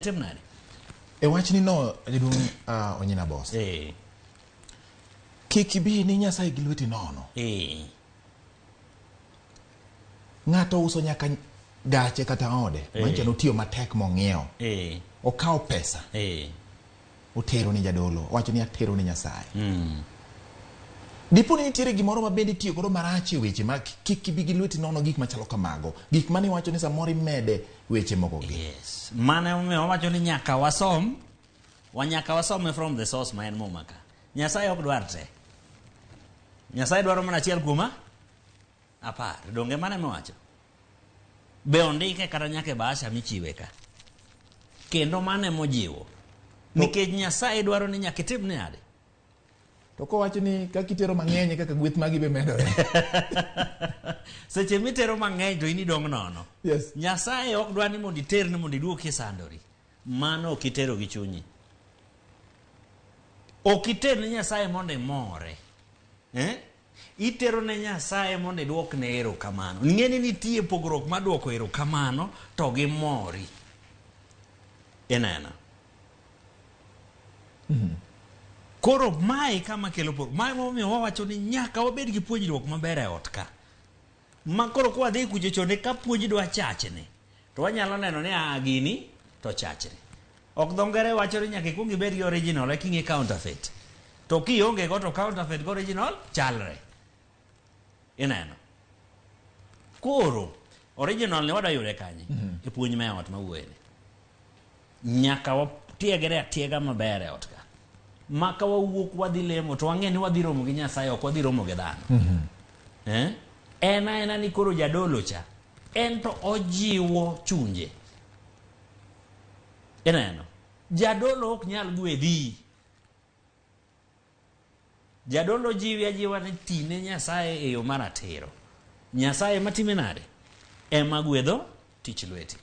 Tim nade? E wachni no jaduong' Onyina Boss. Kik ibi ni Nyasaye gi lweti nono. Ng'ato uso nyaka gache kata ode. Manyiso notiyo matek mong'iewo. Okawo pesa. Otero ni jadolo. Owacho ni atero ni Nyasaye. Dipo ni nitiere gimoro ma bende itiyo godo marach e weche ma kik ibi gi lweti nono gik machalo kamago. Gik mane iwacho ni samoro imede weche moko gi. Yes. Mano emomiyo wawacho ni nyaka wasom, wa nyaka wasome from the source ma en Muma ka. Nyasaye ok dwar te. Nyasaye dwaro mana achiel kuom 10. Donge mano ema owacho? Be ondike kata nyaka e bahasha michiwe ka. Kendo mano ema ojiwo. Nikech Nyasaye dwaro ni nyaka itim nade? To kowacho ni kaka itero mang'eny e kaka gweth magi be medore. Seche mitero mang'eny to in idong' nono. Yes. Nyasaye ok dwa ni mondo iter ni mondo iduog kisandori. Mano ok itero gi chunyi. Ok iter ne Nyasaye mondo imore. Eh? Itero ne Nyasaye mondo iduok ne erokamano. Ng'e ni nitie pogruok mar duoko erokamano to gi mori. Ineno? Koro mae kama kelo pogruok. Mae momiyo wawacho ni nyaka wabed gi puonjruok maber e ot ka. Ma koro kwa dhi kucho chonde ka puonj dwa chachni to wanyalo neno ni a gini to chachni. Ok dho ngere wacho ni nyaka ikuong ibed gi original eka ing'e counterfeit. To kionge go to counterfeit gi original chalre. Ineno? Koro original ni wadwa yude kanye? E puonj me ot mawuoye ni. Nyaka watiegre atiega maber e ot ka. Ma ka wawuok wadhi lemo to wang'e ni wadhi romo gi Nyasaye ok wadhi romo gi dhano. Eh? En aena ni koro jadolo cha en to ojiwo chunje. Ineno? Jadolo ok nyal gwedhi. Jadolo jiwi ajiwa ni tine Nyasaye e yo maratiro. Nyasaye matime nade? Ema gwedho tich lweti.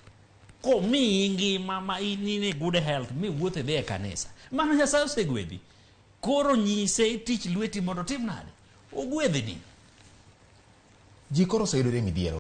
Komiyi ngima ma in in e good health miwuotho idhi e kanisa. Mano Nyasaye osegwedhi. Koro nyise tich lweti mondo otim nade? Ogwedhni. Ji koro oseyudore e midhiero.